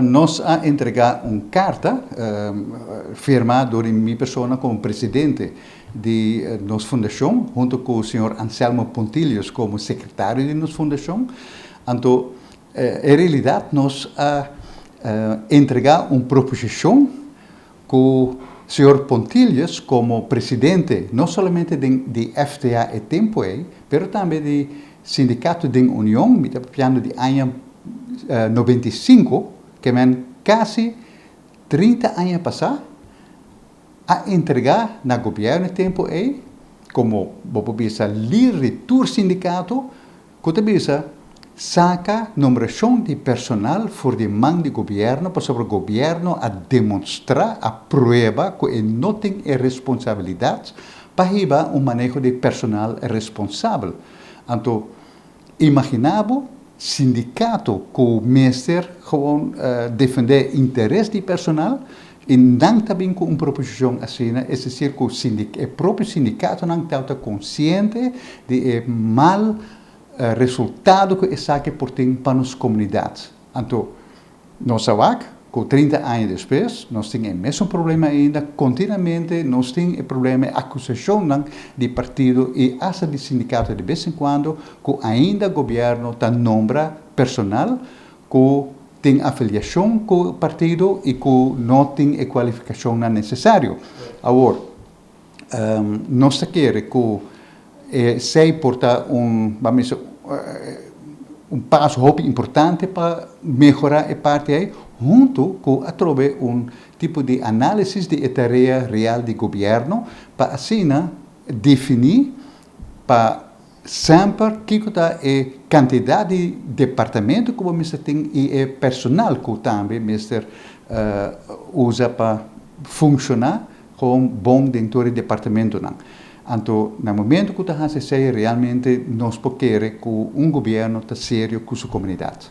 Nos a entregá un karta firmá dor di mi persona komo presidente di nos fundashon huntu ku señor Anselmo Pontilius komo sekretario di nos fundashon. Anto en realidat nos a entregá un proposishon ku señor Pontilius komo presidente no solamente den di FTA e tempu ei, pero tambe di Sindikato den Union, mi ta papiando di aña 95, ke men kasi 30 aña pasá, a entregá na gobièrnu e tempu ei, komo bo por bisa lider di tur sindikato, ku ta bisa saka nombrashon di personal for di man di gobièrnu pasobra gobièrnu a demonstrá, a prueba ku e no tin e responsabilidat pa hiba un maneho di personal responsabel. Anto imaginá bo sindikato ku mester gewoon defendé interes di personal i nan ta bin ku un proposishon asina, es desir ku e propio sindikatonan tabata konsiente di e mal resultado ku esaki por tin pa nos komunidat. Anto nos a wak ku 30 aña despues nos tin e mesun problema ainda, kontinuamente nos tin e problema, e akusashonnan di partido i asta di sindikato di bes en kuando ku ainda gobièrnu ta nombra personal ku tin afiliashon ku partido i ku no tin e kualifikashonnan nesesario. Awor, nos ta kere ku esei por ta un, bam bisa, un paso hopi importante pa mehorá e parti ei, huntu ku atrobe un tipo di análisis di e tarea real di gobièrnu pa asina definí pa semper kiko ta e kantidat di departamento ku bo mester tin i e personal ku tambe mester usa pa funshoná gewoon bon den tur e departamentonan. Anto na momento ku ta hasi esei realmente nos por kere ku un gobièrnu ta serio ku su komunidat.